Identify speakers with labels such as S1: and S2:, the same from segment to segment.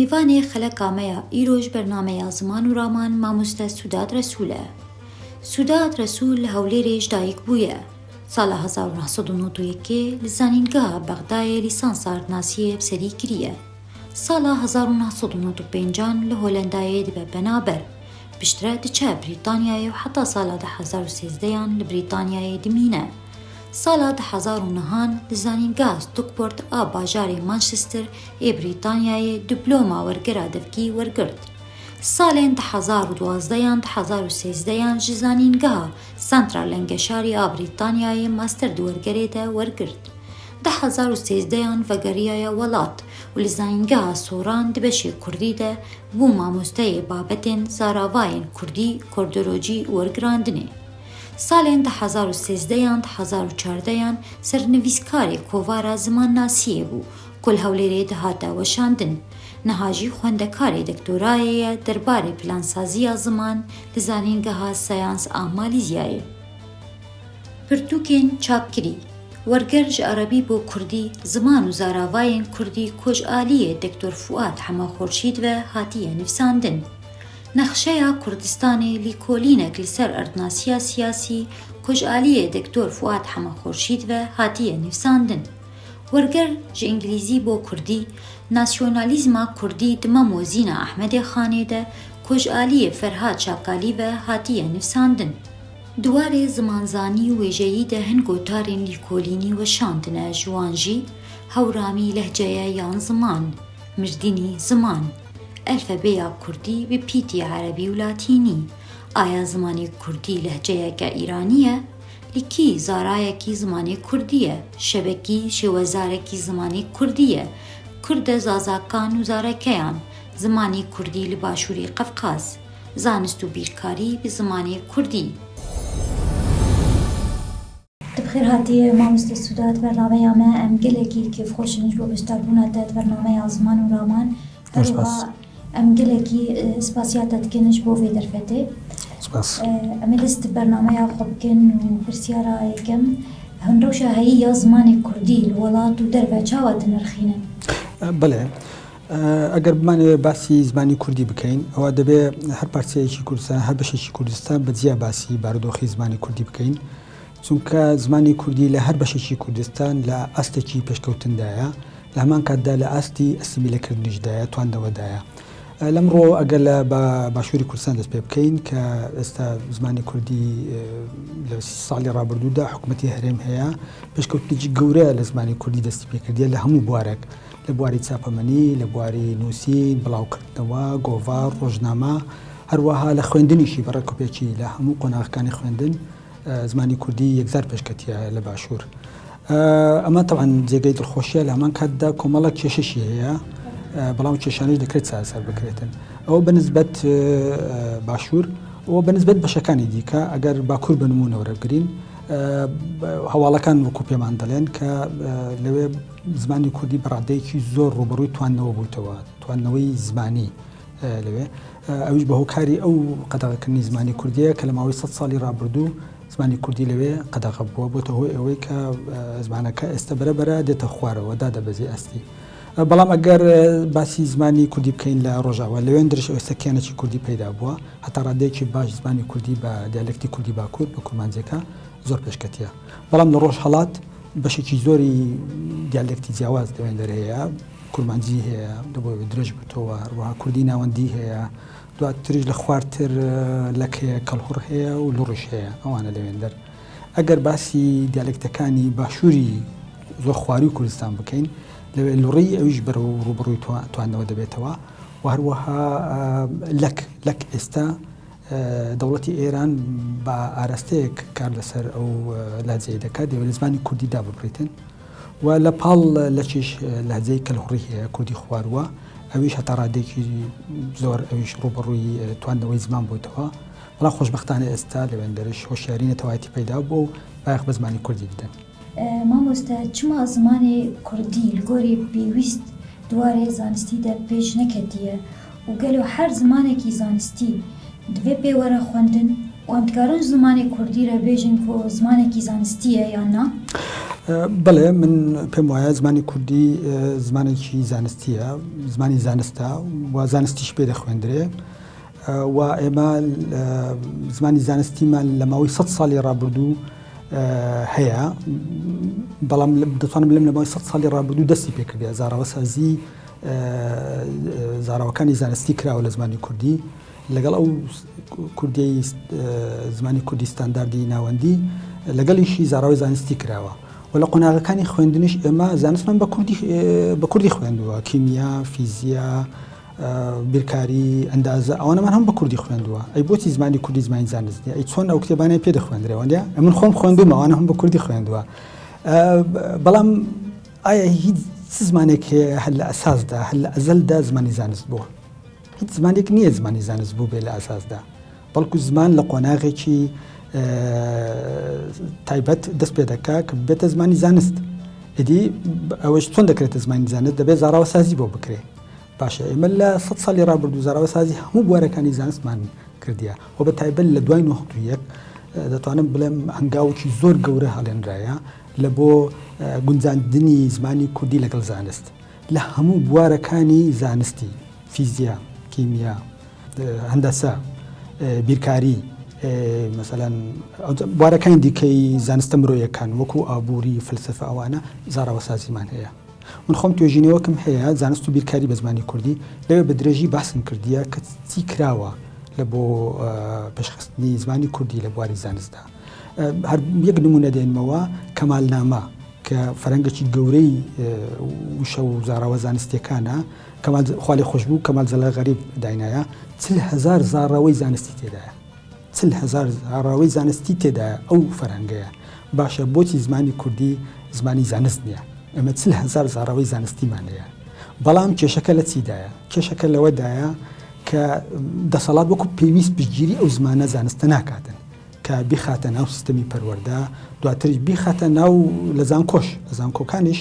S1: Mêvanê xeleka me ya îroj bernameya Ziman û Raman Mamoste Sûdad Resûl e. Sûdad Resûl li Hewlêrê ji dayik bûye. Sala 1991 ê li Zanîngeha Bexdayê lîsansa erdnasiyê bi serî kiriye. Sala 1995 an li Holendayê dibe penaber. Piştre diçe Brîtanyayê û heta sala 2013 an li Brîtanyayê dimîne. Sala 2009 an li Zanîngeha Stockport a bajarê Manchester ê Brîtanyayê diploma wergera devkî wergirt. Salên 2012 an 2013 an ji Zanîngeha Central Lengeşarî a Brîtanyayê master di wergerê de wergirt. 2013 an vegeriyaye welat û li Zanîngeha Soran di beşê Kurdî de bû mamosteyê babetên zaravayên Kurdî, kordolojî û wergirandinê. Salên 2013 an 2014 an sernivîskarê kovara Zimannasiyê bû ku li Hewlêrê dihate weşandin. Niha jî xwendekarê dektorayê ye derbarê plansaziya ziman li Zanîngeha Sayans a Malîzyayê. Pirtûkên çapkirî, werger ji erebî bo kurdî, ziman û zaravayên kurdî ku ji aliyê Dektor Fuad Hema Xorşîd ve hatiye nivîsandin. Nexşeya Kurdistanê lîkolînek li ser erdnasiya siyasî ku ji aliyê Dektor Fuad Hema Xorşîd ve hatiye nivîsandin. Werger ji îngilîzî bo kurdî, Nasyonalîzma kurdî di Mem û Zîna Ehmedê Xanê de ku ji aliyê Ferhad Şakalî ve hatiye nivîsandin. Di warê zimanzanî û wêjeyî de hin gotarên lîkolînî weşandine ji wan jî, Hewramî lehceye yan ziman, Mirdînî ziman, Elfebeya kurdî bi pîtî erebî û latînî, Aya zimanê kurdî lehceyeke îranî ye? Li kî zarayekî zimanê kurdî ye? Şebekî şêwezarekî zimanê kurdî ye? Kurde zazakan û zarekeyan, Zimanê kurdî li başûrê Qefqaz. Zanist û bîrkarî bi zimanê kurdî. Tu bi xêr hatiye mamoste Sûda di bernameya me. Em gelekî kêfxweş in ji bo beşdarbûna te di bernameya Ziman û Raman. Her wiha em gelekî spasiya te dikin ji bo vê derfetê.
S2: Spas.
S1: Em ê dest bi bernameya xwe bikin û pirsyara yekem, hûn rewşa heyî ya zimanê kurdî li welat û derve çawa dinirxînin?
S2: Belê. ئەگەر بمانەوێ باسی زمانی کوردی بکەین ئەوە دەبێ هەر پارچەیەکی کوردستان هەر بەشێکی کوردستان بە جیا باسی بارودۆخی زمانی کوردی بکەین چونکە زمانی کوردی لە هەر بەشێکی کوردستان لە ئاستێکی پێشکەوتندایە لە هەمان کاتدا لە ئاستی ئەسیمیلەکردنیشدایە تواندنەوەدایە لەم ڕۆ ئەگەر لە باشووری کوردستان دەست پێ بکەین کە ئێستا زمانی کوردی لە ساڵی ڕابردوودا حکوومەتی هەرێم هەیە پێشکەوتنێکی گەورە لە زمانی کوردی دەستی پێکردیە لە هەموو بوارێک لە بواری چاپەمەنی، لە بواری نووسین، بڵاوکردنەوە، گۆڤار، ڕۆژنامە، هەروەها لە خوێندنیشی بە ڕێکوپێکی لە هەموو قۆناغەکانی خوێندن زمانی کوردی یەکجار پێشکەتیە لە باشوور. ئەمە تەبعەن جێگەی دڵخۆشیە لە هەمان کاتدا کۆمەڵە کێشەشی هەیە بەڵام کێشانەش دەکرێت چارەسەر بکرێتن ئەوە بەنسبەت باشوور و بەنسبەت بەشەکانی دیکە ئەگەر باکوور بە نموونە وەرەگرین هەواڵەکان وەکو پێمان دەڵێن کە لەوێ زمانی کوردی بە ڕادەیەکی زۆر ڕووبەڕووی تواندنەوە بوویتەوە، تواندنەوەی زمانی لەوێ، ئەویش بە هۆکاری ئەو قەدەغەکردنی زمانی کوردییە کە لە ماوەی سەد ساڵی ڕابردوو زمانی کوردی لەوێ قەدەغە بووە، بۆتە هۆی ئەوەی کە زمانەکە ئێستا بەرە بەرە دێتە خوارەوە، دادەبەزێ ئاستی. بەڵام ئەگەر باسی زمانی کوردی بکەین لە ڕۆژاوا، لەوێندرش ئێستا کیانێکی کوردی پەیدا بووە، هەتا ڕادەیەکی باش زمانی کوردی بە دیالێکتی کوردی باکوور، بە کورمانجیەکە زۆر پێشکەتیە. بەڵام لە ڕۆژهەڵات بەشێکی زۆری دیالێکتی جیاواز لەوێندەر هەیە، کورمانجی هەیە دەبۆ درێژ بتەوە، هەروەها کوردی ناوەندی هەیە، دواتریش لە خوارتر لەک هەیە، کەڵهوڕ هەیە و لوڕیش هەیە، ئەوانە لەوێندەر. ئەگەر باسی دیالێکتەکانی باشووری زۆر خوارووی کوردستان بکەین، لەوێ لوڕی ئەویش بەرەو ڕووبەڕووی تواندنەوە دەبێتەوە و هەروەها لەک، لەک ئێستا دەوڵەتی ئێران بە ئاراستەیەک کار لەسەر ئەو لەهجەیە دەکات، دەیەوێت لە زمانی کوردی داببڕیتن و لە پاڵ لەکیش لەهجەی کەلهوڕی هەیە، کوردی خوارووە، ئەویش هەتا ڕادەیەکی زۆر ئەویش ڕووبەڕووی تواندنەوەی زمان بۆتەوە، بەڵام خۆشبەختانە ئێستا لەوێندەرش هۆشیاری نەتەوایەتی پەیدا بووە و بایەخ بە زمانی کوردی دەدەن.
S1: مامۆستا چما زمانێ کوردی li gorî pêwîst di warê zanistî de pêş neketiye û gelo her zimanekî zanistî divê pê were xwendin û em dikarin ji zimanê kurdî re bêjin ku zimanekî zanistî ye yan na?
S2: بەڵێ من پێم وایە زمانی کوردی زمانێکی زانستیە زمانی زانستە و زانستیش پێ دەخوێندرێ و ئێمە زمانی زانستیمان لە ماوەی سە ساڵی ڕابردوو هەیە بەڵام دەتوانم بلم لە ماوەی سە ساڵی ڕابردوو دەستی پێکردە زاراوەسازی زاراوەکانی زانستی کراوە لە زمانی کوردی لەگەڵ ئەو کوردیی زمانی کوردی ستانداردی ناوەندی لەگەڵیشی زاراوەی زانستی کراوە و لە قۆناغەکانی خوێندنیش ئێمە زانستمان بە کوردی بە کوردی خوێندووە کیمیا فیزیا بیرکاری ئەندازە ئەوانەمان هەم بە کوردی خوێندووە ئەی بۆچی زمانی کوردی زمانی زانست نیە ئەی چۆن ئەو کتێبانەی پێ دەخوێندرێەوە من خۆم خوێندومە ئەوانە هەم بە کوردی خوێندووە بەڵام ئایا هیچ زمانێک هەیە هەر لە ئەساسدا هەر لە ئەزەلدا زمانی زانست بووە هیچ زمانێک نییە زمانی زانست بووبێ لە ئەساسدا، بەڵکو زمان لە قۆناغێکی تایبەت دەست پێ دەکا کە ببێتە زمانی زانست. ئیدی ئەوەش چۆن دەکرێتە زمانی زانست دەبێت زاراوەسازی بۆ بکرێ. باشە ئێمە لە سە ساڵی ڕابردوو زاراوەسازی هەموو بوارەکانی زانستمان کردیە و بە تایبەت لە دوای 91 دەتوانم بڵێم هەنگاوێکی زۆر گەورە هەڵێنرایە لە بۆ گونجاندنی زمانی کوردی لەگەڵ زانست. لە هەموو بوارەکانی زانستی، فیزیا، کیمیا، هەندەسە، بیرکاری، مەسەلەن بوارەکانی دیکەی زانستە مرۆیەکان وەکو ئابووری، فەلسەفە ئەوانە زاراوەسازیمان هەیە. من خۆم توێژینەوەکم هەیە زانست و بیرکاری بە زمانی کوردی، لەوێ بە درێژی باسم کردیە کە چی کراوە لە بۆ پێشخستنی زمانی کوردی لە بواری زانستدا. هەر یەک نموونە دێنمەوە کەمالنامە کە فەرەنگێکی گەورەی وشە و زاراوە زانستیەکانە کەمال خوا لێ خۆش بوو کەمال جەلال غەریب داینایە 40 هەزار زاراوەی زانستی تێدایە 40 هەزار زاراوەی زانستی تێدایە ئەو فەرهەنگەیە باشە بۆچی زمانی کوردی زمانی زانست نییە ئێمە 40 هەزار زاراوەی زانستیمان هەیە بەڵام کێشەکە لە چیدایە کێشەکە لەوەدایە کە دەسەڵات وەکو پێویست پشتگیری ئەو زمانە زانستە ناکاتن کە بیخاتە ناو سیستەمی پەروەردە دواتریش بیخاتە ناو لە زانکۆش لە زانکۆکانیش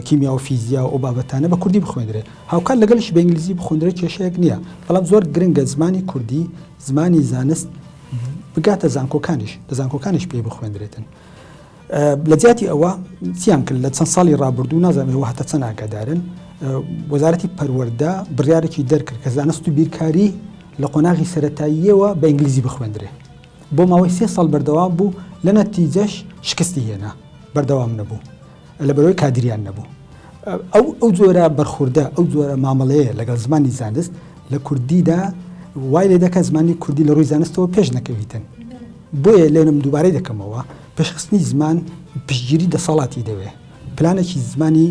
S2: کیمیا و فیزیا و ئەو بابەتانە بە کوردی بخوێندرێ هاوکات لەگەڵیش بە ئینگلیزی بخوێندرێ کێشەیەک نییە بەڵام زۆر گرنگە زمانی کوردی زمانی زانست بگاتە زانکۆکانیش لە زانکۆکانیش پێی بخوێندرێتن لە جیاتی ئەوە چیان کرد لە چەند ساڵی ڕابردوو نازانم ئێوە هەتا چەند ئاگادارن وەزارەتی پەروەردە بڕیارێکی دەرکرد کە زانست و بیرکاری لە قۆناغی سەتاییەوە بە ئینگلیزی بخوێندرێ بۆ ماوەی سێ ساڵ بەردەوام بوو لە نەتیجەش شکستی هێنا بەردەوام نەبوو لە بەرەوەی کادریان نەبوو ئەو ئەو جۆرە بەرخوردە ئەو جۆرە مامەڵەیە لەگەڵ زمانی زانست لە کوردیدا وای لێ دەکات زمانی کوردی لە ڕووی زانستەوە پێش نەکەویتن بۆیە لێنم دووبارەی دەکەمەوە پێشخستنی زمان پشتگیری دەسەڵاتی دەوێ پلانێکی زمانی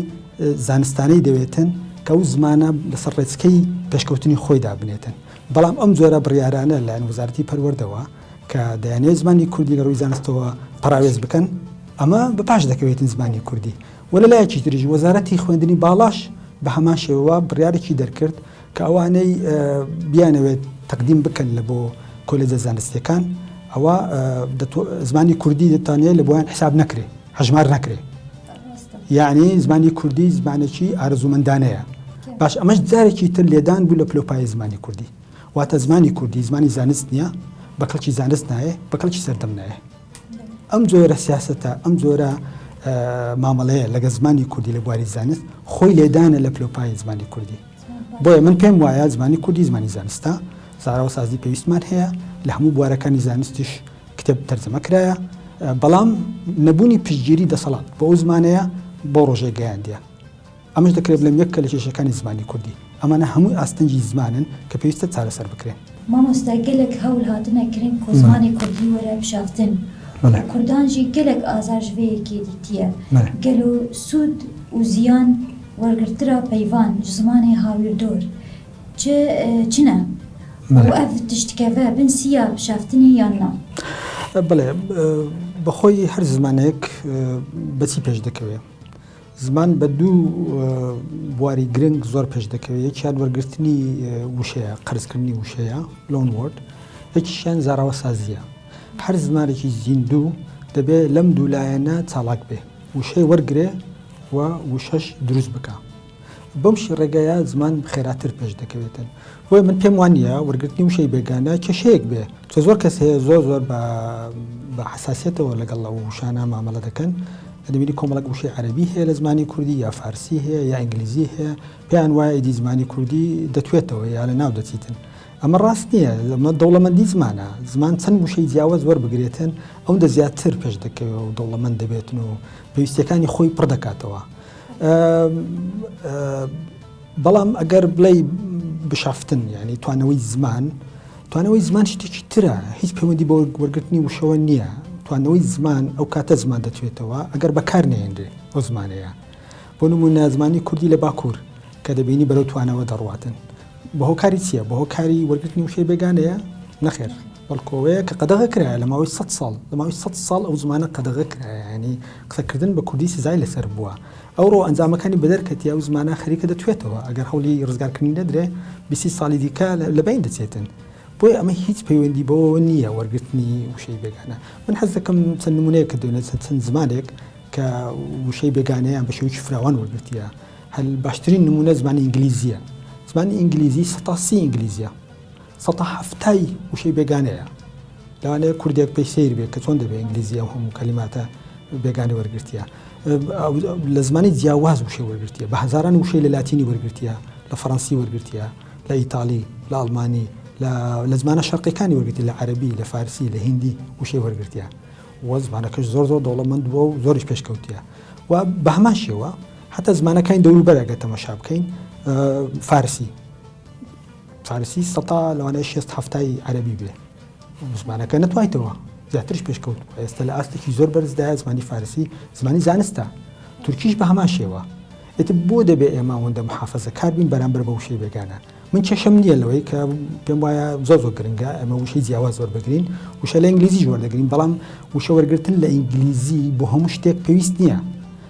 S2: زانستانەی دەوێتن کە ئەو زمانە لەسەر ڕێچکەی پێشکەوتنی خۆی دابنێتن بەڵام ئەم جۆرە بڕیارانە لەلایەن وەزارەتی پەروەردەوە کە دەیانەوێت زمانی کوردی لە ڕووی زانستەوە پەراوێز بکەن ئەمە بە پاش دەکەوێتن زمانی کوردی و لە لایەکی تریش وەزارەتی خوێندنی باڵاش بە هەمان شێوە بڕیارێکی دەرکرد کە ئەوانەی بیانەوێت تەقدیم بکەن لە بۆ کۆلێجە زانستیەکان ئەوە زمانی کوردی دەتانێت لە بۆیان حساب نەکرێ هەژمار نەکرێ یعنی زمانی کوردی زمانێکی ئارزومەندانەیە باش ئەمەش جارێکی تر لێدان بوو لە پلۆپای زمانی کوردی واتە زمانی کوردی زمانی زانست نییە بە کەڵکی زانست نایە بە کەڵکی سەردەم نایە ئەم جۆرە سیاسەتە، ئەم جۆرە مامەڵەیە لەگەڵ زمانی کوردی لە بواری زانست، خۆی لێدانە لە پلەوپایەی زمانی کوردی. بۆیە من پێم وایە زمانی کوردی زمانی زانستە، زاراوەسازی پێویستمان هەیە، لە هەموو بوارەکانی زانستیش کتێب تەرجەمە کرایە، بەڵام نەبوونی پشتگیری دەسەڵات بۆ ئەو زمانەیە بەو ڕۆژەی گەیاندیە. ئەمەش دەکرێت بڵێم یەکە لە کێشەکانی زمانی کوردی. ئەمانە هەمووی ئاستەنگی زمانن کە پێویستە چارەسەر بکرێن.
S1: مامۆستا گەلەک هەول هاتنە کرن کو زمانێ کوردی وەرە پشافتن و کوردان ژی گەلەک ئازار ژ ڤێ یەکێ دیتیە. گەلۆ سوود و زیان وەرگرترا پەیڤان ژ زمانێ هاویردۆر چ چنە و ئەڤ تشت دکەڤە بن سییا پشافتنێ یان نا؟
S2: بەڵێ، بەخۆی هەر زمانێک بە چی پێش دەکەوێ؟ زمان بە دوو بواری گرنگ زۆر پێش دەکەوێت، یەکیان وەرگرتنی وشەیە، قەرزکردنی وشەیە، loan word، یەکیشیان زاراوەسازییە. هەر زمانێکی زیندوو دەبێ لەم دوو لایەنە چاڵاک بێ، وشەی وەرگرێ و وشەش دروست بکا. بەم ڕێگایە زمان خێراتر پێش دەکەوێتن. بۆیە من پێم وا نییە وەرگرتنی وشەی بێگانە کێشەیەک بێ، چونکە زۆر کەس هەیە زۆر زۆر بە حەساسیەتەوە لەگەڵ ئەو وشانە مامەڵە دەکەن. دەبینی کۆمەڵێک وشەی عەرەبی هەیە لە زمانی کوردی یا فارسی هەیە یا ئینگلیزی هەیە پێیان وایە ئیدی زمانی کوردی دەتوێتەوە یا لە ناو دەچیتن. ئەمە ڕاست نییە، ئەمە دەوڵەمەندی زمانە، زمان چەند وشەی جیاواز وەربگرێتن ئەوەندە زیاتر پێش دەکەوێ و دەوڵەمەند دەبێتن و پێویستیەکانی خۆی پڕ دەکاتەوە. بەڵام ئەگەر بڵێی بشافتن یعنی توانەوەی زمان توانەوەی زمان شتێکی ترە هیچ پەیوەندی بە وەرگرتنی وشەوە نییە توانەوەی زمان ئەو کاتە زمان دەتوێتەوە ئەگەر بەکار نێنرێ ئەو زمانەیە بۆ نمونە زمانی کوردی لە باکوور کە دەبینی بەرەو توانەوە دەڕواتن بە هۆکاری چییە؟ بە هۆکاری وەرگرتنی وشەی بێگانەیە؟ نەخێر، بەڵکو ئەوەیە کە قەدەغە کرایە لە ماوەی سەد ساڵ، لە ماوەی سەد ساڵ ئەو زمانە قەدەغە کرایە، یانی قسەکردن بە کوردی سزای لەسەر بووە. ئەوڕۆ ئەنجامەکانی بەدەر کەتیە، ئەو زمانە خەریکە دەتوێتەوە، ئەگەر هەوڵی ڕزگارکردنی نەدرێ، 20 ساڵی دیکە لە بەین دەچێتن. بۆیە ئەمە هیچ پەیوەندی بەوەوە نییە وەرگرتنی وشەی بێگانە. من حەز دەکەم چەند نموونەیەکت دێنە چەند زمانێک کە وشەی بێگانەیان بە شێوەیەکی فراوان وەرگرتیە. هەل باشترین نموونە زمانی ئینگلیزییە. زمانی ئینگلیزی سەتا سی ئینگلیزییە. سەتا حەفتای وشەی بێگانەیە. لەوانەیە کوردێک پێی سەیر بێ کە چۆن دەبێ ئینگلیزی ئەو هەموو کەلیماتە بێگانەی وەرگرتیە. لە زمانی جیاواز وشەی وەرگرتیە. بە هەزاران وشەی لە لاتینی وەرگرتیە، لە فەڕەنسی وەرگرتیە، لە ئیتاڵی، لە ئەڵمانی، لە زمانە شەرقیەکانی وەرگرتیە، لە عەرەبی، لە فارسی، لە هیندی وشەی وەرگرتیە. و زمانەکەش زۆر زۆر دەوڵەمەند بووە و زۆریش پێشکەوتیە. و بە هەمان شێوە هەتا زمانەکانی دەوروبەر ئەگەر تەمەشا بکەین فارسی فارسی سەتا لەوانەیە شێست هەفتای عەرەبی بێ زمانەکە نەتوایتەوە زیاترش پێشکەوت ئێستا لە ئاستێکی زۆر بەرزدایە زمانی فارسی زمانی زانستە تورکیش بە هەمان شێوە ئیتر بۆ دەبێ ئێمە ئەوەندە محافەزە کار بین بەرامبەر بە وشەی بێگانە من کێشەم نییە لەوەی کە پێم وایە زۆر زۆر گرنگە ئەمە وشەی جیاواز وەربگرین وشە لە ئینگلیزیش وەردەگرین بەڵام وشە وەرگرتن لە ئینگلیزی بۆ هەموو شتێک پێویست نییە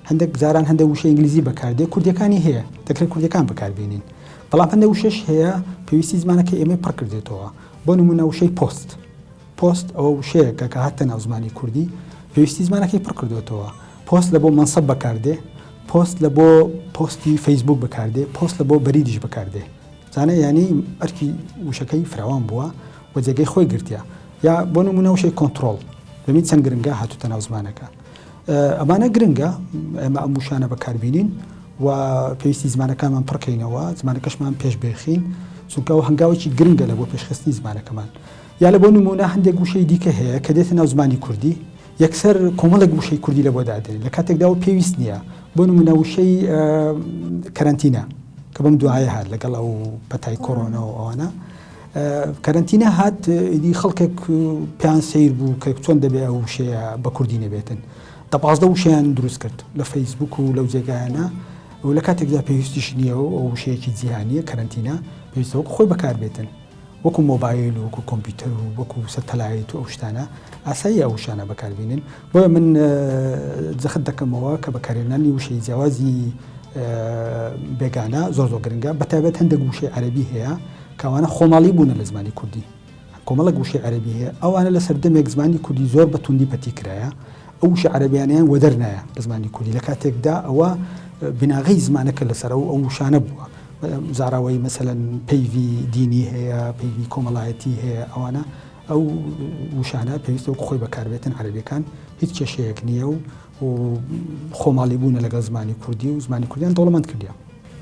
S2: هەندێک جاران هەندێک وشە ئینگلیزی بەکاردێ کوردیەکانی هەیە دەکرێت کوردیەکان بەکاربێنین بەڵام هەندێک وشەش هەیە پێویستی زمانەکە ئێمەی پڕ کردێتەوە بۆ نمونە وشەی پۆست پۆست ئەوە وشەیەکە کە هاتە ناو زمانی کوردی پێویستی زمانەکەی پڕ کردوێتەوە پۆست لە بۆ مەنسەب بەکاردێ پۆست لە بۆ پۆستی فەیسبوک بەکاردێ پۆست لە بۆ بەریدیش بەکاردێ زانە یانی ئەرکی وشەکەی فراوان بووە و جێگەی خۆی گرتیە یا بۆ نمونە وشەی کۆنترۆڵ دەبین چەند گرنگە هاتوتە ناو زمانەکە ئەمانە گرنگە ئێمە ئەم وشانە بەکاربینین و پێویستی زمانەکانمان پڕکەینەوە زمانەکەشمان پێش بێخین چونکە ئەو هەنگاوێکی گرنگە لە بۆ پێشخستنی زمانەکەمان یا لە بۆ نمونە هەندێک وشەی دیکە هەیە کە دێتە ناو زمانی کوردی یەکسەر کۆمەڵێک وشەی کوردی لە بۆ دادێن لە کاتێکدا ئەوە پێویست نییە بۆ نمونە وشەی کەرەنتینە کە بەم دوایە هات لەگەڵ ئەو پەتای کۆرۆنا و ئەوانە کەرەنتینە هات ئیدی خەڵکێک پێیان سەیر بوو کە چۆن دەبێ ئەو وشەیە بە کوردی نەبێتن دە 15 وشەیان دروست کرد لە فەیسبوک و لەو جێگایانە و لە کاتێکدا پێویستیش نییە و ئەو وشەیەکی جیهانیە کەرەنتینە پێویستە وەکو خۆی بەکاربێتن وەکو مۆبایل و وەکو کۆمپیوتەر و وەکو سەتەلایت و ئەو شتانە ئاساییە ئەو وشانە بەکاربینن بۆیە من جەخت دەکەمەوە کە بەکارهێنانی وشەی جیاوازی بێگانە زۆر زۆر گرنگە بەتایبەت هەندێک وشەی عەرەبی هەیە کە ئەوانە خۆماڵی بوونە لە زمانی کوردی کۆمەڵێک وشەی عەرەبی هەیە ئەوانە لە سەردەمێک زمانی کوردی زۆر بە توندی پەتی کرایە ئەو وشە عەرەبیانەیان وەدەرنایە لە زمانی کوردی لە کاتێکدا ئەوە بناغەی زمانەکە لەسەر ئەو ئەو وشانە بووە زاراوەی مەسەلەن پەیڤی دینی هەیە پەیڤی کۆمەڵایەتی هەیە ئەوانە ئەو وشانە پێویستە وەکو خۆی بەکاربێتن عەرەبیەکان هیچ کێشەیەک نییە و خۆماڵی بوونە لەگەڵ زمانی کوردی و زمانی کوردیان دەوڵەمەند کردیە.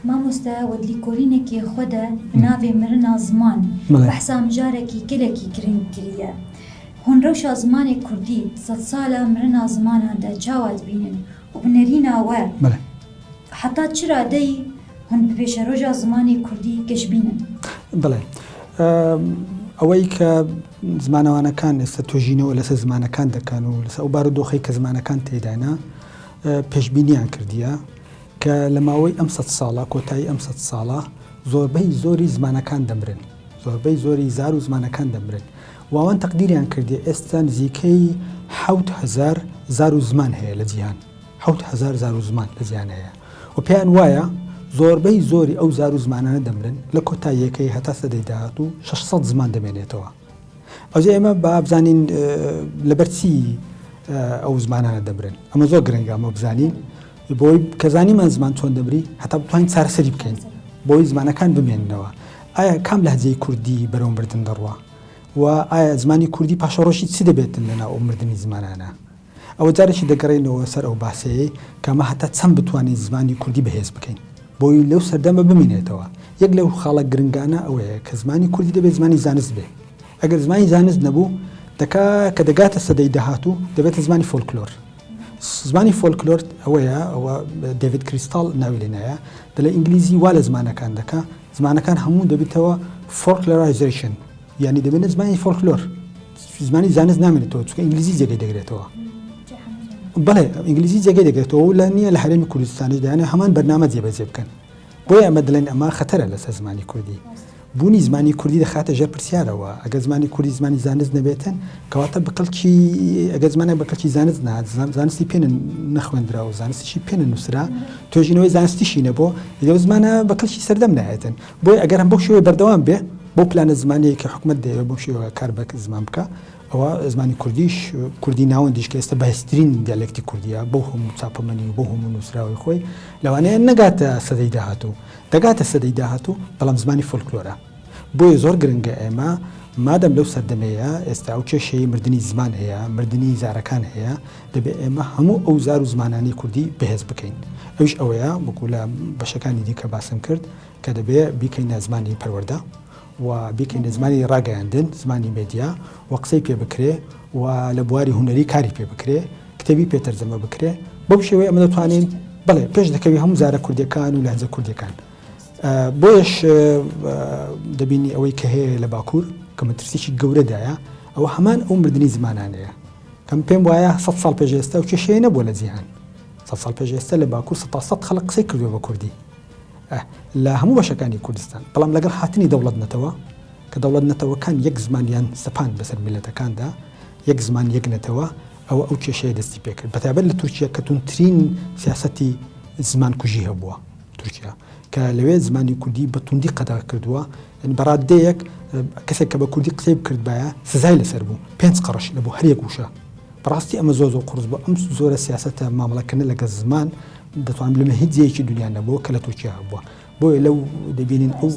S1: مامۆستا وە di lêkolînekê xwe de bi navê Mirina Ziman behsa mijarekî gelekî giring kiriye. Hûn rewşa zimanê kurdî di sedsala mirina zimanan de çawa dibînin û bi nerîna we heta çi radeyî hûn bi pêşeroja zimanê kurdî geşbîn in?
S2: بەڵێ. ئەوەی کە زمانەوانەکان ئێستا توێژینەوە لەسەر زمانەکان دەکەن و لەسەر ئەو بارودۆخەی کە زمانەکان تێدانە پێشبینیان کردیە کە لە ماوەی ئەم سەد ساڵە کۆتایی ئەم سەد ساڵە زۆربەی زۆری زمانەکان دەمرن زۆربەی زۆری زار و زمانەکان دەمرن واوان تەقدیریان کردیە ئێستا نزیکەی 7000 زار و زمان هەیە لە جیهان 7000 زار و زمان لە جیهان هەیە و پێیان وایە زۆربەی زۆری ئەو زار و زمانانە دەمرن لە کۆتاییەکەی هەتا سەدەی داهاتوو 600 زمان دەمێنێتەوە ئەوجا ئێمە با بزانین لەبەر چی ئەو زمانانە دەمرن ئەمە زۆر گرنگە ئەمە بزانین بۆی کە زانیمان زمان چۆن دەمری هەتا بتوانین چارەسەری بکەین بۆی زمانەکان بمێننەوە ئایا کام لەهجەی کوردی بەرەو مردن دەڕوا و ئایا زمانی کوردی پاشەڕۆژی چی دەبێتن لەناو ئەو مردنی زمانانە؟ ئەوە جارێکی دەگەڕێینەوە سەر ئەو باسەی کە ئەمە هەتا چەند بتوانین زمانی کوردی بەهێز بکەین بۆی لەو سەردەمە بمینێتەوە. یەک لەو خاڵە گرنگانە ئەوەیە کە زمانی کوردی دەبێت زمانی زانست بێ. ئەگەر زمانی زانست نەبوو دەکا کە دەگاتە سەدەی داهاتوو دەبێتە زمانی فۆلکلۆر. زمانی فۆلکلۆر ئەوەیە ئەوە دێڤید کریستاڵ ناوی لێنایە دەڵێ ئینگلیزی وا لە زمانەکان دەکا زمانەکان هەموو دەبیتەوە folklorization یعنی دەبێنە زمانی فۆلکلۆر زمانی زانست نامێنێتەوە چونکە ئینگلیزی جێگەی دەگرێتەوە بەڵێ ئینگلیزی جێگەی دەگرێتەوە و لە نییە لە هەرێمی کوردستانیش دەیانەوێت هەمان بەرنامە جێبەجێ بکەن بۆیە ئەمە دەڵێن ئەمە خەتەرە لەسەر زمانی کوردی. بوونی زمانی کوردی دەخاتە ژێر پرسیارەوە. ئەگەر زمانی کوردی زمانی زانست نەبێتن، کەواتە بە کەڵکی ئەگەر زمانێک بە کەڵکی زانست نەهات، زانستی پێ نەخوێندرا و زانستیشی پێ نەنووسرا، توێژینەوەی زانستیشی نەبوو، ئیدی ئەو زمانە بە کەڵکی سەردەم نایەتن. بۆیە ئەگەر هەم بەو شێوەیە بەردەوام بێ، بەو پلانە زمانییەی کە حکومەت دەیەوێ بەو شێوە کار بە زمان بکا، ئەوا زمانی کوردیش، کوردی ناوەندیش کە ئێستا بەهێزترین دیالێکتی کوردییە بەو هەموو چاپەمەنی و بەو هەموو نووسراوەی خۆی، لەوانەیە نەگاتە سەدەی داهاتوو، دەگاتە سەدەی داهاتوو، بەڵام زمانی فۆلکلۆرە. بۆیە زۆر گرنگە ئێمە مادەم لەو سەردەمەیە ئێستا ئەو کێشەی مردنی زمان هەیە، مردنی زارەکان هەیە، دەبێ ئێمە هەموو ئەو زار و زمانانەی کوردی بەهێز بکەین. ئەویش ئەوەیە وەکوو لە بەشەکانی دیکە باسم کرد کە دەبێ بیکەینە زمانی پەروەردە. و بیکەینە زمانی ڕاگەیاندن، زمانی مێدیا و قسەی پێ بکرێ و لە بواری هونەری کاری پێ بکرێ، کتێبی پێ تەرجەمە بکرێ. بەو شێوەیە ئەمە دەتوانین بەڵێ پێش دەکەوی هەموو زارە کوردیەکان و لەهجە کوردیەکان. بۆیەش دەبینی ئەوەی کە هەیە لە باکوور کە مەترسیی گەورەدایە ئەوە هەمان ئەو مردنی زمانانەیە. کەم پێم وایە سە ساڵ پێش ئێستا و کێشەیە نەبووە لە جیهان. سە ساڵ پێش ئێستا لە باکوور سە خەڵک قسەی کردووە بە کوردی. لە هەموو بەشەکانی کوردستان، بەڵام لەگەڵ هاتنی دەوڵەت نەتەوە، کە دەوڵەت نەتەوەکان یەک زمانیان سەپاند بەسەر میللەتەکاندا، یەک زمان یەک نەتەوە، ئەوە ئەو کێشەیە دەستی پێکرد، بەتایبەت لە تورکیا کە توندترین سیاسەتی زمان کوژی هەبووە تورکیا، کە لەوێ زمانی کوردی بە توندی قەدەغە کردووە، یانی بە ڕاددەیەک کەسێک کە بە کوردی قسەی بکردبایە سزای لەسەر بوو، پێنج قەڕش لە بۆ هەر یەک وشە. بەڕاستی ئەمە زۆر زۆر قورس بوو، ئەم زۆرە سیاسەتە مامەڵەکردنە لەگەڵ زمان دەتوانم بڵێم لە هیچ جێیەکی دنیا نەبووە کە لە تورکیا هەبووە. بۆیە لەو دەبینین ئەو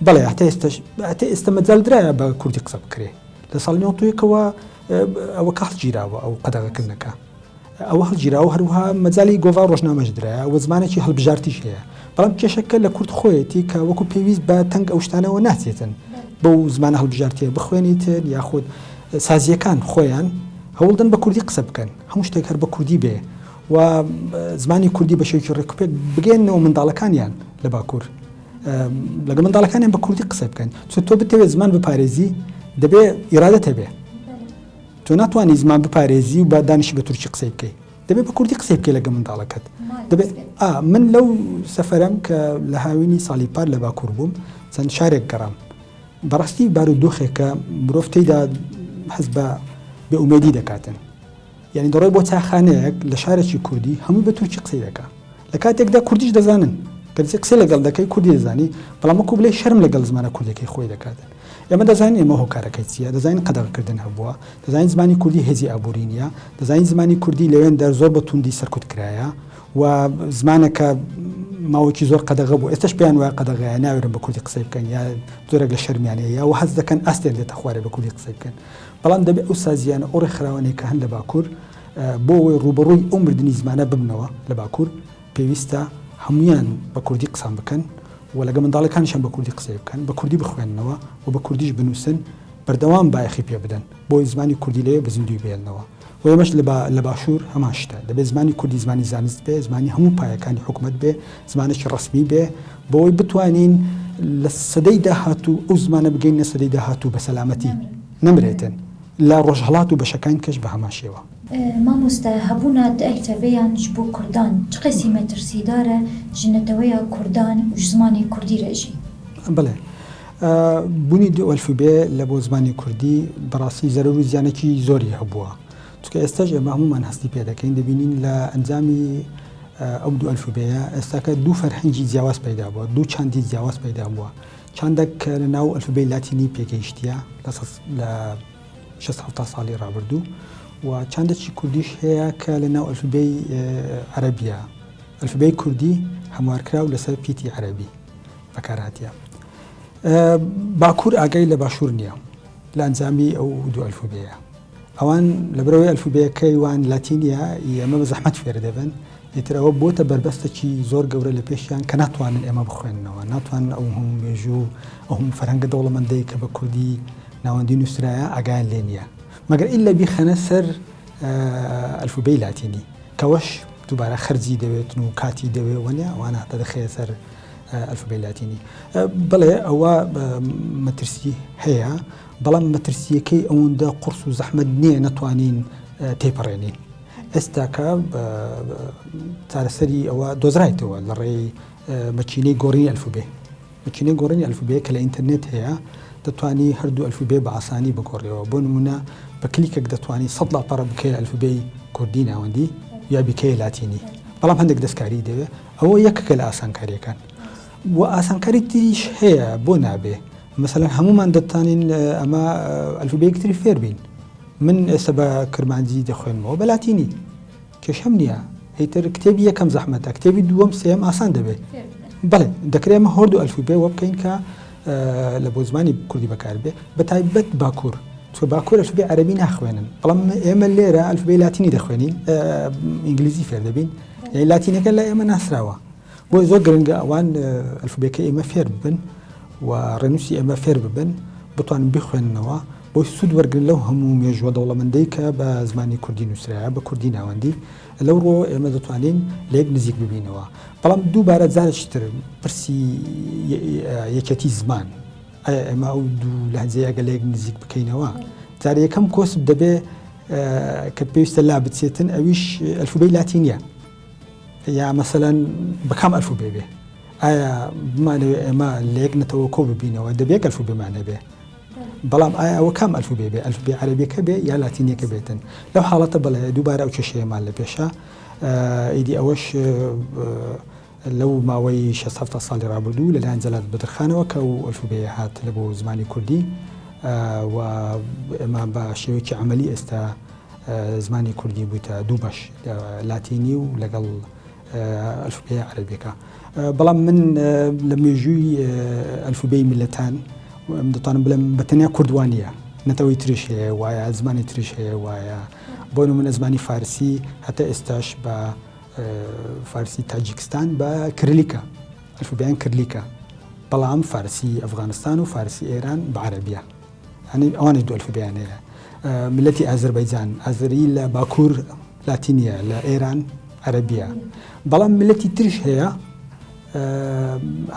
S2: بەڵێ هەتا ئێستاش هەتا ئێستا مەجال درایە بە کوردی قسە بکرێ لە ساڵی 91ەوە ئەوە کە هەڵگیراوە ئەو قەدەغەکردنەکە ئەوە هەڵگیراوە هەروەها مەجالی گۆڤار ڕۆژنامەش درایە و زمانێکی هەڵبژارتیش هەیە بەڵام کێشەکە لە کورد خۆیەتی کە وەکو پێویست بە تەنگ ئەو شتانەوە ناچێتن بەو زمانە هەڵبژارتیە بخوێنیتن یاخود سازیەکان خۆیان هەوڵدەن بە کوردی قسە بکەن هەموو شتێک هەر بە کوردی بێ و زمانی کوردی بە شێوەیەکی ڕێکوپێک بگەێنەوە منداڵەکانیان لە باکوور لەگە منداڵەکانیان بە کوردی قسە بکەن چون تۆ بتەوێت زمان بپارێزی دەبێ ئیرادەت هەبێ تۆ ناتوانانی زمان بپارێزی و بە دانیشی بە تورکی قسەی بکەیت دەبێت بە کوردی قسەی بکەی لەگە منداڵەکەت دەبێت من لەو سەفەرەم کە لە هاوینی ساڵی پار لە باکوور بووم چەند شارێک گەڕام بەڕاستی بارودۆخێکە مرۆڤ تێیدا هەست بە بێ ئومێدی دەکاتن یعنی دەڕۆی بۆ چاخانەیەک لە شارێکی کوردی هەمووی بە تورکی قسەی دەکا لە کاتێکدا کوردیش دەزانن کەسی قسەی لەگەڵ دەکەی کوردی دەزانی بەڵام وەکو بڵێ شەرم لەگەڵ زمانە کوردەکەی خۆی دەکاتن ئێمە دەزانین ئێمە هۆکارەکەی چییە دەزانین قەدەغەکردن هەبووە دەزانین زمانی کوردی هێزی ئابووری نییە دەزانین زمانی کوردی لەوێن دەر زۆر بە توندی سەرکوت کرایە و زمانەکە ماوەیەکی زۆر قەدەغە بوو ئێستاش پێیان وایە قەدەغەیە ناوێرن بە کوردی قسەی بکەن یا زۆرێک لە شەرمیان هەیە یا هەست دەکەن ئاستیان دێتە خوارێ بە کوردی قسەی بکەن بەڵام دەبێت ئەو سازیانە ئەو ڕێکخراوانەی کە هەن لە باکوور بۆ ئەوەی ڕووبەڕووی ئەو مردنی زمانە ببنەوە لە باکوور پێویستە هەمویان بە کوردی قسان بکەن و لەگە منداڵەکانیشان بە کوردی قسەی بکەن بە کوردی بخوێننەوە و بە کوردیش بنووسن بەردەوام بایەخی پێ بدەن بۆی زمانی کوردی لەوێ بە زیندووی بهێڵنەوە و ئێمەش لە باشوور هەمان شتە، دەبێ زمانی کوردی زمانی زانست بێ، زمانی هەموو پایەکانی حکومەت بێ، زمانێکی ڕەسمی بێ، بۆ ئەوەی بتوانین لە سەدەی داهاتوو ئەو زمانە بگەینە سەدەی داهاتوو بە سەلامەتی نەمرێتن، لە ڕۆژهەڵات و بەشەکانی کەش بە هەمان شێوە.
S1: مامۆستا هەبوونا دە ئەلفەبێیان ژ بۆ کوردان چ قەسی مەترسیدارە ژ نەتەوەیا کوردان و ژ زمانێ کوردی رە ژی؟
S2: بەڵێ. بوونی دوو ئەلفوبێ لە بۆ زمانی کوردی بەڕاستی زەرەر و زیانێکی زۆری هەبووە چونکە ئێستاش ئێمە هەموومان هەستی پێ دەکەین دەبینین لە ئەنجامی ئەو دوو ئەلفوبێیە ئێستاکە دوو فەرهەنگی جیاواز پەیدا بووە دوو چاندی جیاواز پەیدا بووە چاندێک کە لە ناو ئەلفوبێی لاتینی پێگەیشتیە لە شەست حەفتا ساڵی ڕابردوو و چاندێکی کوردیش هەیە کە لە ناو ئەلفوبێی عەرەبیە ئەلفوبێی کوردی هەموارکراو لەسەر پیتی عەرەبی بەکارهاتیە. باکوور ئاگای لە باشوور نییە لە ئەنجامی ئەو دوو ئەلفوبێیە. ئەوان لەبەرئەوەی ئەلفوبێیەکەی وان لاتینیە ئی ئەمە بە زەحمەت فێر دەبن، ئیتر ئەوە بۆتە بەربەستێکی زۆر گەورە لە پێشیان کە ناتوانن ئێمە بخوێننەوە، ناتوانن ئەو هەموو مێژوو و ئەو هەموو فەرهەنگە دەوڵەمەندەی کە بە کوردی ناوەندی نووسرایە ئاگایان لێ نییە مەگەر ئیللە بیخەنە سەر ئەلفوبێی لاتینی کەوەش دووبارە خەرجی دەوێتن و کاتی دەوێ وەنیە ئەوانە هەتا دەخەیە سەر ئەلفوبێی لاتینی. بەڵێ ئەوە مەترسی هەیە بەڵام مەترسییەکەی ئەوەندە قورس و زەحمەت نییە نەتوانین تێیپەڕێنین. ئێستاکە چارەسەری ئەوە دۆزرایتەوە لە ڕێی مەکینەی گۆڕینی ئەلفوبێ. مەکینەی گۆڕینی ئەلفوبێ کە لە ئینتەرنێت هەیە دەتوانی هەردوو ئەلفوبێ بە ئاسانی بگۆڕیەوە. بۆ نموونە بە کلیکێک دەتوانی سەد لاپەڕە بکەیە ئەلفوبێی کوردی ناوەندی یا بیکەیە لاتینی. بەڵام هەندێک دەستکاری دەوێ. ئەوە یەکێکە لە ئاسانکارییەکان. و ئاسانکاری تریش هەیە بۆ نابێ. مەسەلەن هەموومان دەتانین ئەمە ئەلفوبێیەکی تری فێر بین. من ئێستا بە کرمانجی دەخوێنمەوە بە لاتینی کێشەم نییە. ئیتر کتێبی یەکەم زەحمەتە، کتێبی دووەم سێیەم ئاسان دەبێت. بەڵێ دەکرێت ئەمە هۆردوو ئەلفوبێ وە بکەین کە لە بۆ زمانی کوردی بەکار بێ، بە تایبەت باکوور. چونکە باکوور ئەلفوبێی عەرەبی ناخوێنن، بەڵام ئێمە لێرە ئەلفوبێی لاتینی دەخوێنین، ئینگلیزی فێر دەبین. یانی لاتینەکە لای ئێمە ناسراوە. بۆیە زۆر گرنگە ئەوان ئەلفوبێکەی ئێمە فێر ببن و ڕێنووسی ئێمە فێر ببن، بتوانن بیخوێننەوە، بۆی سوود وەرگرن لەو هەموو مێژووە دەوڵەمەندەی کە بە زمانی کوردی نووسرایە، بە کوردی ناوەندی. لەو ڕووەوە ئێمە دەتوانین لە یەک نزیک ببینەوە. بەڵام دووبارە جارێکی تر پرسی یەکێتی زمان، ئایا ئێمە ئەو دوو لەهجەیە ئەگەر لە یەک نزیک بکەینەوە، جارێ یەکەم کۆسپ دەبێ کە پێویستە لا بچێتن ئەویش ئەلفوبێی لاتینیە. یا مەسەلەن بە کام ئەلفوبێ بێ؟ ئایا بمانەوێ ئێمە لە یەک نەتەوە کۆ ببینەوە دەبێ یەک ئەلفوبێمان هەبێ؟ بەڵام ئایا ئەوە کام ئەلفوبێ بێ؟ ئەلفوبێ عەرەبیەکە بێ یا لاتینیەکە بێتن؟ لەو حاڵەتە بەڵێ دووبارە ئەو کێشەیەمان لە پێشە. ئیدی ئەوەش لەو ماوەی شەست حەفتا ساڵی ڕابردوو لەلایەن جەلادەت بەدرخانەوە کە ئەو ئەلفوبێیە هات لە بۆ زمانی کوردی و ئێمە بە شێوەیەکی عەمەلی ئێستا زمانی کوردی بوویتە دوو بەش لاتینی و لەگەڵ ئەلفوبێ عەرەبیەکە بەڵام من لە مێژووی ئەلفوبێی میلەتان دەتوانم بڵێم بە تەنیا کوردوانە نەتەوەی تریش هەیە وایە زمانی تریش هەیە وایە بۆ نمونە زمانی فارسی هەتا ئێستاش بە فارسی تاجیکستان بە کریلیکە ئەلفوبیان کریلیکە بەڵام فارسی ئەفغانستان و فارسی ئێران بە عەرەبیە یانی ئەوانیش دوو ئەلفوبێیان هەیە. میللەتی ئازەربایجان، ئازەری لە باکوور لاتینیە، لە ئێران عەرەبیە. بەڵام میللەتی تریش هەیە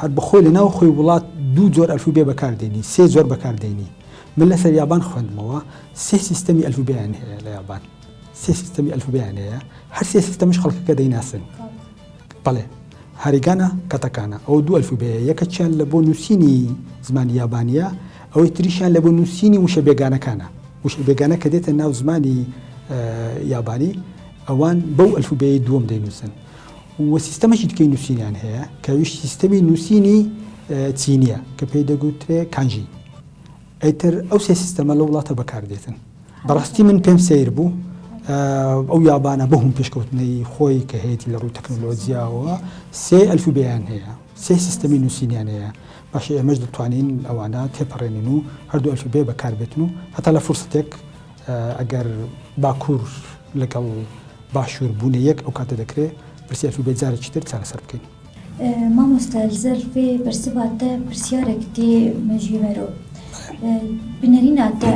S2: هەر بەخۆی لە ناو خۆی وڵات دوو جۆر ئەلفوبێ بەکاردێنی، سێ جۆر بەکاردێنی. من لەسەر یابان خوێندمەوە سێ سیستەمی ئەلفوبێیان هەیە لە یابان. سێ سیستەمی ئەلفوبێیان هەیە، هەر سێ سیستەمش خەڵکەکە دەیناسن. بەڵێ هاریگانا کاتاکانا ئەوە دوو ئەلفوبێیە یەکەکیان لە بۆ نووسینی زمانی یابانییە ئەوەی تریشیان لە بۆ نووسینی وشە بێگانەکانە وشەی بێگانە کە دێتە ناو زمانی یابانی ئەوان بەو ئەلفوبێی دووەم دەینووسن و سیستەمێکی دیکەی نووسینیان هەیە کە ئەویش سیستەمی نووسینی چینییە کە پێی دەگوترێ کانجی ئیتر ئەو سێ سیستەمە لەو وڵاتە بەکاردێتن. بەڕاستی من پێم سەیر بوو ئەو یابانە بۆ هەم پێشکەوتنەی خۆی کە هەیەی لە ڕووی تەکنۆلۆژیاوە سێ ئەلفوبێیان هەیە سێ سیستەمی نووسینیان هەیە باشە ئێمەش دەتوانین ئەوانە تێپەڕێنین و هەردوو ئەلفوبێ بەکاربێتن و هەتا لە فرسەتێک ئەگەر باکوور لەگەڵ باشوور بوونە یەک ئەو کاتە دەکرێت پرسی ئەلفوبێ جارێکی تر چارەسەر بکەین.
S1: مامۆستا لەسەر vê bersiva te pirsiyarek tê mejiyê mero. Bi nerîna te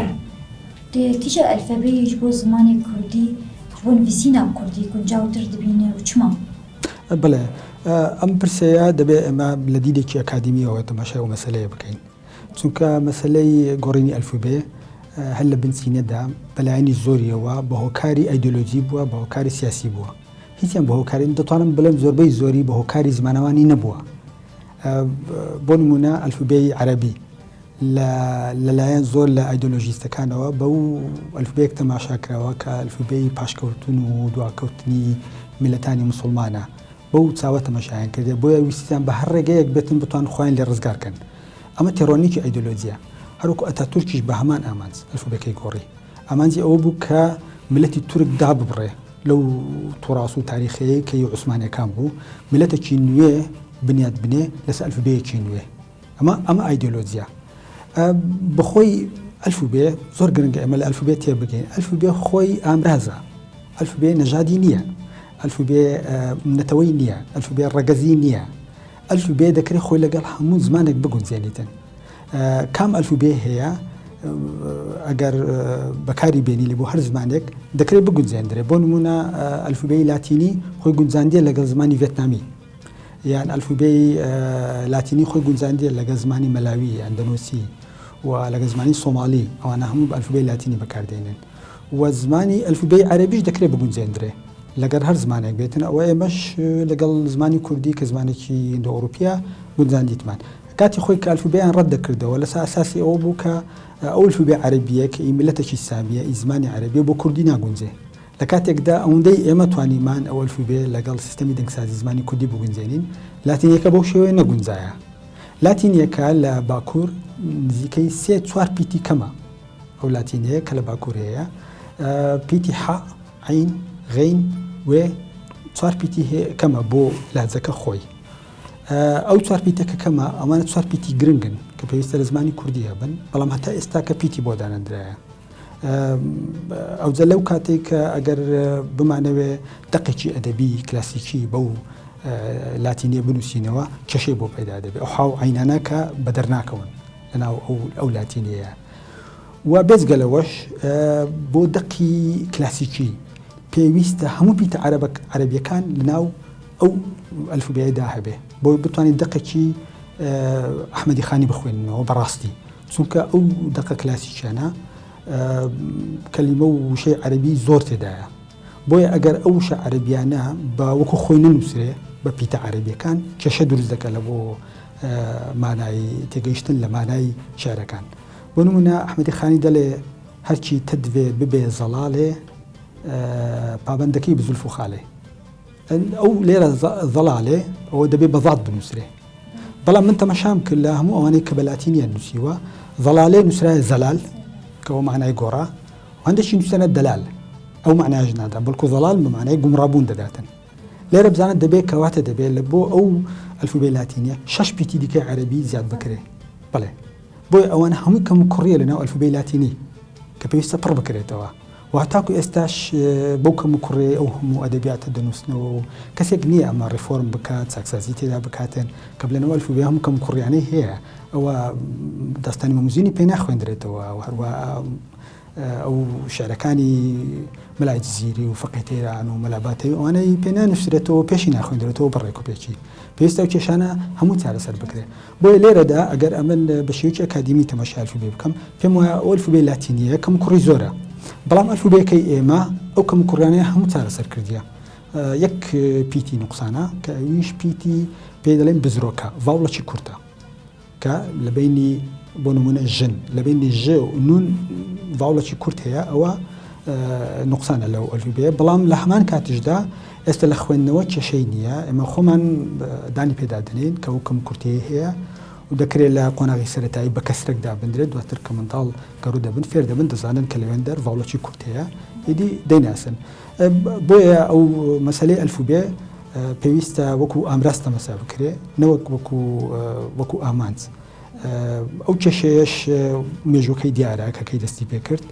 S1: tu kîja alfabeyê ji bo zimanê kurdî, ji bo nivîsîna kurdî guncawtir dibînî û çima?
S2: بەڵێ، ئەم پرسەیە دەبێ ئێمە لە دیدێکی ئەکادیمییەوە تەماشای ئەو مەسەلەیە بکەین. چونکە مەسەلەی گۆڕینی ئەلفوبێ هەر لە بنچینەدا بە لایەنی زۆرییەوە بە هۆکاری ئایدۆلۆجی بووە، بە هۆکاری سیاسی بووە. هیچیان بە هۆکاری دەتوانم بڵێم زۆربەی زۆری بە هۆکاری زمانەوانی نەبووە. بۆ نموونە ئەلفوبێی عەرەبی لەلایەن زۆر لە ئایدۆلۆژیستەکانەوە بەو ئەلفوبێیەک تەماشا کراوە کە ئەلفوبێی پاشکەوتن و دواکەوتنی میللەتانی موسڵمانە بەو چاوە تەماشایان کردێ بۆیە ویستیان بە هەر ڕێگەیەک بێتن بتوان خۆیان لێ ڕزگار کەن ئەمە تێڕوانینێکی ئایدۆلۆجیە هەروەکو ئەتاتورکیش بە هەمان ئامانج ئەلفوبێکەی گۆڕی ئامانجی ئەوە بوو کە میللەتی تورک داببڕێ لەو توراس و تاریخەیەی کە ی عوسمانیەکان بوو میللەتێکی نوێ بنیات بنێ لەسەر ئەلفوبێیەکی نوێ ئەمە ئەمە ئایدۆلۆجیە بەخۆی. ئەلفوبێ زۆر گرنگە ئێمە لە ئەلفوبێ تێبگەین. ئەلفوبێ خۆی ئامرازە. ئەلفوبێ نەژادی نییە. ئەلفوبێ نەتەوەی نییە. ئەلفوبێ ڕەگەزی نییە. ئەلفوبێ دەکرێت خۆی لەگەڵ هەموو زمانێک بگونجێنیتن. کام ئەلفوبێ هەیە ئەگەر بەکاری بێنی لە بۆ هەر زمانێک دەکرێت بگونجێندرێ. بۆ نمونە ئەلفوبێی لاتینی خۆی گونجاندیە لەگەڵ زمانی ڤێتنامی. یان ئەلفوبێی لاتینی خۆی گونجاندیە لەگەڵ زمانی مەلاوی، ئەندەنوسی و لەگەڵ زمانی سۆمالی، ئەوانە هەموو بە ئەلفوبێی لاتینی بەکاردێنن و زمانی ئەلفوبێی عەرەبیش دەکرێت بگونجێندرێ لەگەڵ هەر زمانێک بێتن، ئەوە ئێمەش لەگەڵ زمانی کوردی کە زمانێکی ئیندۆئەوروپیە گونجاندیتمان. کاتی خۆی کە ئەلفوبێیان ڕەت دەکردەوە لەسەر ئەساسی ئەوە بوو کە ئەو ئەلفوبێ عەرەبیە کە ئی میللەتێکی سامیە، ئی زمانی عەرەبیە بۆ کوردی ناگونجێ. لە کاتێکدا ئەوەندەی ئێمە توانیمان ئەو ئەلفوبێ لەگەڵ سیستەمی دەنگسازی زمانی کوردی بگونجێنین، لاتینییەکە بەو شێوەیە نەگونجایە. لاتینییەکە لە باکوور نزیکەی سێ چوار پیتی کەمە. ئەو لاتینییە کە لە باکوور هەیە پیتی حە، عەین، غەین، وێ چوار پیتی کەمە بۆ لهجەکە خۆی. ئەو چوار پیتە کە کەمە ئەوانە چوار پیتی گرنگن کە پێویستە لە زمانی کوردی هەبن، بەڵام هەتا ئێستا کە پیتی بۆ دانەندرایە. ئەوجە لەو کاتێک کە ئەگەر بمانەوێ دەقێکی ئەدەبی کلاسیکی بەو لاتینیە بنووسینەوە کێشەی بۆ پەیدا دەبێت ئەو حاو عینانە کە بەدەر ناکەون لەناو ئەو ئەو لاتینیەیە و بێجگە لەوەش بۆ دەقی کلاسیکی پێویستە هەموو پیتە عەرەبەک عەرەبیەکان لەناو ئەو ئەلفوبێیەدا هەبێ بۆ بتوانین دەقێکی ئەحمەدی خانی بخوێننەوە بەڕاستی چونکە ئەو دەقە کلاسیکیانە کەلیمە و وشەی عەرەبی زۆر تێدایە بۆیە ئەگەر ئەو وشە عەرەبیانە بە وەکو خۆی نەنووسرێ بە پیتە عەرەبیەکان کێشە دروست دەکات لە بۆ مانای تێگەیشتن لە مانای شعرەکان بۆ نمونە ئەحمەدی خانی دەڵێ هەرچی تدوێ ببێ زەڵاڵێ پابەندەکەی بزولف و خاڵێ ئەو لێرە زەڵالێ ئەوە دەبێ بە زات بنووسرێ بەڵام من تەمەشام کرد لە هەموو ئەوانەی کە بە لاتینیان نووسیوە زەڵالێ نووسرایە زەلال کە ئەو معنای گۆڕا هەندێکی نووسەنە دەلال ئەو معناش نادا بەڵکو زەڵال بە معنای گومڕابوون دەداتن لێرە بزانە دەبێت کەواتە دەبێت لە بۆ ئەو ئەلفوبێ لاتینیە شەش پیتی دیکەی عەرەبی زیاد بکرێ بەڵێ بۆیە ئەوانە هەمووی کەم و کوڕیە لەناو ئەلفوبێی لاتینی کە پێویستە پڕ بکرێتەوە و هەتاکو ئێستاش بەو کەم و کوڕیەی ئەو هەموو ئەدەبیاتە دەنووسنەوە و کەسێک نییە ئەمە ڕیفۆرم بکات چاکسازی تێدا بکاتن کە بلەنەوە ئەلفوبێ هەموو کەم و کوڕیانەی هەیە ئەوە داستانی مەموزینی پێ ناخوێندرێتەوە و هەروە ئەو شعرەکانی مەلای جزیری و فەقێ تەیران و مەلا باتەوی ئەوانەی پێ نانووسرێتەوە پێشی ناخوێندرێتەوە بە ڕێکوپێکی پێویستە ئەو کێشانە هەموو چارەسەر بکرێت بۆیە لێرەدا ئەگەر ئەمن بە شێوەیەکی ئەکادیمی تەماشای ئەلفوبێ بکەم پێم وایە ئەو ئەلفوبێ لاتینییە کەموکوڕی زۆرە بەڵام ئەلفوبێکەی ئێمە ئەو کەموکوڕیانەیە هەموو چارەسەر کردیە یەک پیتی نوقسانە کە ئەویش پیتی پێی دەڵێن بزرۆکە ڤاوڵەکی کورتە کە لە بینی بۆ نمونە ژن لە بینی ژ و نون ڤاوڵەکی کورت هەیە ئەوە نوقسانە لەو ئەلفوبێ بەڵام لە هەمان کاتیشدا ئێستا لە خوێندنەوە کێشەی نییە، ئێمە خۆمان دانی پێدا دەنێین کە ئەو کەموکورتییەی هەیە و دەکرێت لە قۆناغی سەرەتایی بە کەسرەک دابندرێت، دواتر کە منداڵ گەڕو دەبن فێر دەبن دەزانن کە لەوێندەر ڤاوڵەکی کورت هەیە ئیدی دەیناسن. بۆیە ئەو مەسەلەی ئەلفوبێ پێویستە وەکو ئامراز تەمەسا بکرێ نەوەک وەکو وەکو ئامانج. ئەو کێشەیەش مێژووەکەی دیارە کە کەی دەستی پێکرد.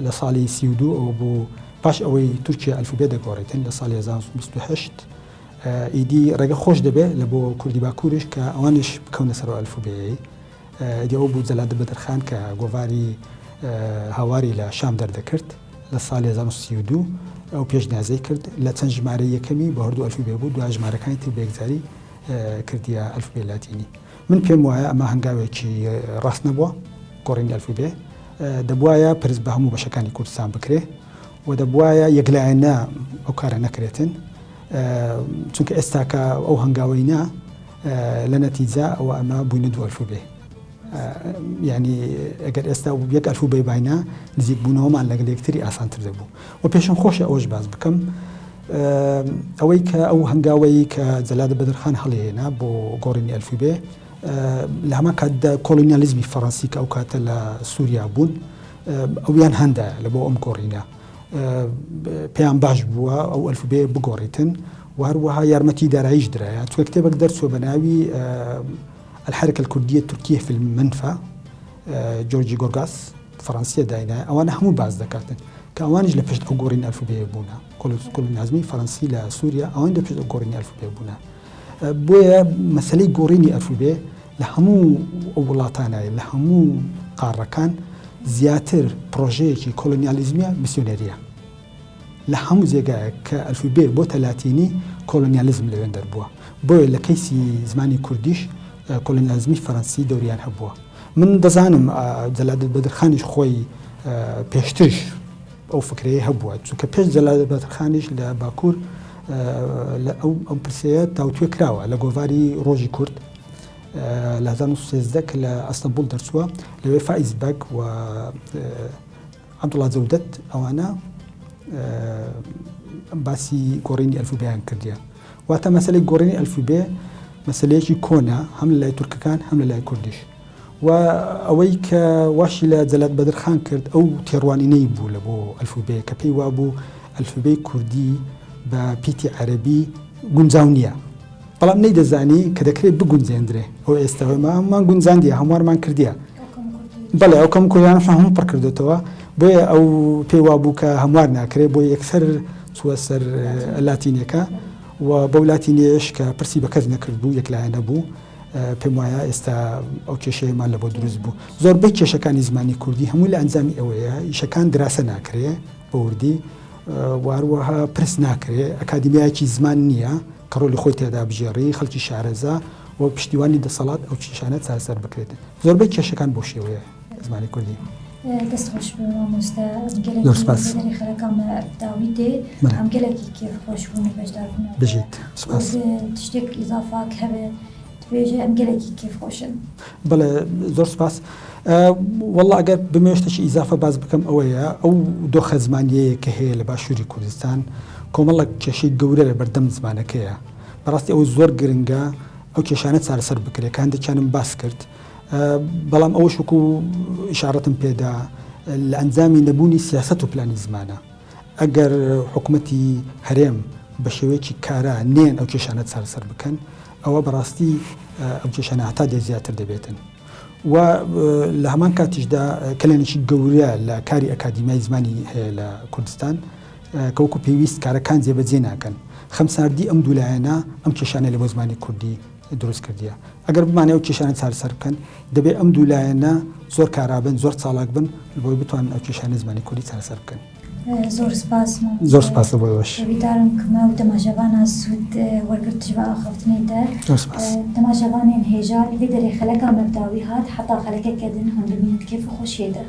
S2: لە ساڵی 32 ئەوە بوو پاش ئەوەی تورکیا ئەلفوبێ دەگۆڕێتن لە ساڵی 1928 ئیدی ڕێگە خۆش دەبێت لە بۆ کوردی باکوورش کە ئەوانش بکەونە سەر ئەلفوبێی ئیدی ئەو بوو جەلادە بەدرخان کە گۆڤاری هاواری لە شام دەردەکرد لە ساڵی 1932 ئەو پێشنیازەی کرد لە چەند ژمارە یەکەمی بە هەردوو ئەلفوبێ بوو دو ژمارەکانی تر بەیەکجاری کردیە ئەلفوبێ لاتینی من پێم وایە ئەمە هەنگاوێکی ڕاست نەبووە گۆڕینی ئەلفوبێ دەبوایە پرس بە هەموو بەشەکانی کوردستان بکرێ و دەبوایە یەکلایەنە ئەو کارە نەکرێتن چونکە ئێستاکە ئەو هەنگاوەی نا لە نەتیجە ئەوە ئەمە بووینە دوو ئەلفوبێ یعنی ئەگەر ئێستا یەک ئەلفوبێ باینە نزیک بوونەوەمان لەگەڵ یەکتری ئاسانتر دەبوو و پێشم خۆشە ئەوەش باس بکەم ئەوەی کە ئەو هەنگاوەی کە جەلادە بەدرخان هەڵیهێنا بۆ گۆڕینی ئەلفوبێ لە هەمان کاتدا کۆلۆنیالیزمی فەڕەنسی کە ئەو کاتە لە سووریا بوون ئەویان هەندایە لە بۆ ئەم گۆڕینە پێیان باش بووە ئەو ئەلفوبێ بگۆڕیتن و هەروەها یارمەتی داراییش درایە چونکە کتێبێک دەرچووە بە ناوی الحرکە الکردیە الترکیە فی المنفى. جۆرجی گۆرگاس فەڕەنسیە داینایە ئەوانە هەموو باس دەکاتن کە ئەوانیش لە پشت ئەو گۆڕینی ئەلفوبێیە بوونە کۆلۆنیازمی فەرەنسی لە سووریا ئەوان لە پشت ئەو گۆڕینی ئەلفوبێ بوونە بۆیە مەسلەی گۆڕینی ئەلفوبێ لە هەموو ئەو وڵاتانە لە هەموو قاڕەکان زیاتر پرۆژەیەکی کۆلۆنیالیزمیە میسیۆنێریە لە هەموو جێگایەک کە ئەلفوبێ بۆتە لاتینی کۆلۆنیالیزم لەوێن دەربووە بۆیە لە کەیسی زمانی کوردیش کۆلۆنیالیزمی فەرەنسی دەوریان هەبووە من دەزانم جەلادەت بەدرخانیش خۆی پێشتریش ئەو فکرەیە هەبووە چونکە پێش جەلادەت بەدرخانیش لە باکوور لە ئەو ئەم پرسەیە تاوتوێ کراوە لە گۆڤاری ڕۆژی کورد لە 1913 کە لە ئەستەنبوڵ دەرچووە لەوێ فائیز بەگ و عەبدوڵا جەودەت ئەوانە باسی گۆڕینی ئەلفوبێیان کردیە. واتە مەسەلەی گۆڕینی ئەلفوبێ مەسەلەیەکی کۆنە هەم لە لای تورکەکان هەم لە لای کوردیش. و ئەوەی کە واشی لە جەلال بەدرخان کرد ئەو تێڕوانینەی بوو لە بۆ ئەلفوبێ کە پێی وابوو ئەلفوبێی کوردی بە پیتی عەرەبی گونجاو نییە. بەڵام نەیدەزانی کە دەکرێت بگونجێندرێ. ئەو ئێستا هەموومان گونجاندیە، هەموارمان کردیە. بەڵێ ئەو کەم کوریانەش هەموو پڕ کردێتەوە بۆیە ئەو پێی وابوو کە هەموار ناکرێت بۆ یەکسەر چووە سەر لاتینەکە و بەو لاتینەیەش کە پرسی بە کەس نەکرد بوو یەکلایەنە بوو پێم وایە ئێستا ئەو کێشەیەمان لە بۆ دروست بوو زۆربەی کێشەکانی زمانی کوردی هەموو لە ئەنجامی ئەوەیە ئیشەکان دراسە ناکرێ بە وردی واروەها پرس ناکرێ ئەکادیمیایەکی زمان نییە کە ڕۆلی خۆی تێدا بژێڕی خەڵکی شارەزا و پشتیوانی دەسەڵات ئەو کێشانە چارەسەر بکرێت زۆربەی کێشەکان بەو شێوەیە زمانی کوردی.
S1: دەست خۆش بێ مامۆستا ئەم گەلەکی
S2: زۆر سپاس.
S1: لێدەری خەلەکان مە داوی تێ
S2: بەلێ.
S1: ئەم گەلەکی کێف خۆش بوون و بەشدار بوون
S2: بژیت سپاس.
S1: تشتێک ئیزافاک هەبێ تبێژێ ئەم گەلەکی کێف خۆشن.
S2: بەڵێ زۆر سپاس. وەڵا ئەگەر بمەوێ شتێکی ئیزافە باس بکەم ئەوەیە ئەو دۆخە زمانیەیە کە هەیە لە باشووری کوردستان کۆمەڵێک کێشەی گەورە لە بەردەم زمانەکەیە بەڕاستی ئەوە زۆر گرنگە ئەو کێشانە چارەسەر بکرێت کە هەندێکیانم باس کرد بەڵام ئەوەش وەکو ئیشارەتم پێدا لە ئەنجامی نەبوونی سیاسەت و پلانی زمانە ئەگەر حکوومەتی هەرێم بە شێوەیەکی کارا نێن ئەو کێشانە چارەسەر بکەن ئەوە بەڕاستی ئەو کێشانە هەتا دێ زیاتر دەبێتن و لە هەمان کاتیشدا کەلێنێکی گەورە لە کاری ئەکادیمیای زمانی هەیە لە کوردستان کە وەکو پێویست کارەکان جێبەجێ ناکەن. خەمساردی ئەم دوو لایەنە ئەم کێشانەی لە بۆ زمانی کوردی دروست کردیە. ئەگەر بمانەوێ ئەو کێشانە چارەسەر بکەن، دەبێ ئەم دوو لایەنە زۆر کارا بن، زۆر چاڵاک بن بۆی بتوانن ئەو کێشانەی زمانی کوردی چارەسەر بکەن.
S1: زۆر سپاس مامۆستا.
S2: زۆر سپاس لە بۆ ئێوەش.
S1: هێڤیدارم ک مە و تەماشاڤانا سوود وەرگرت ژ ڤە ئاخافتنێ تە.
S2: زۆر سپاس.
S1: تەماشاڤانێن هێژا لڤێ دەرێ خەلەکا مە ڤداوی هات حەتا خەلەکەکە دن هون بمینن د کێف و خۆشیێ دە.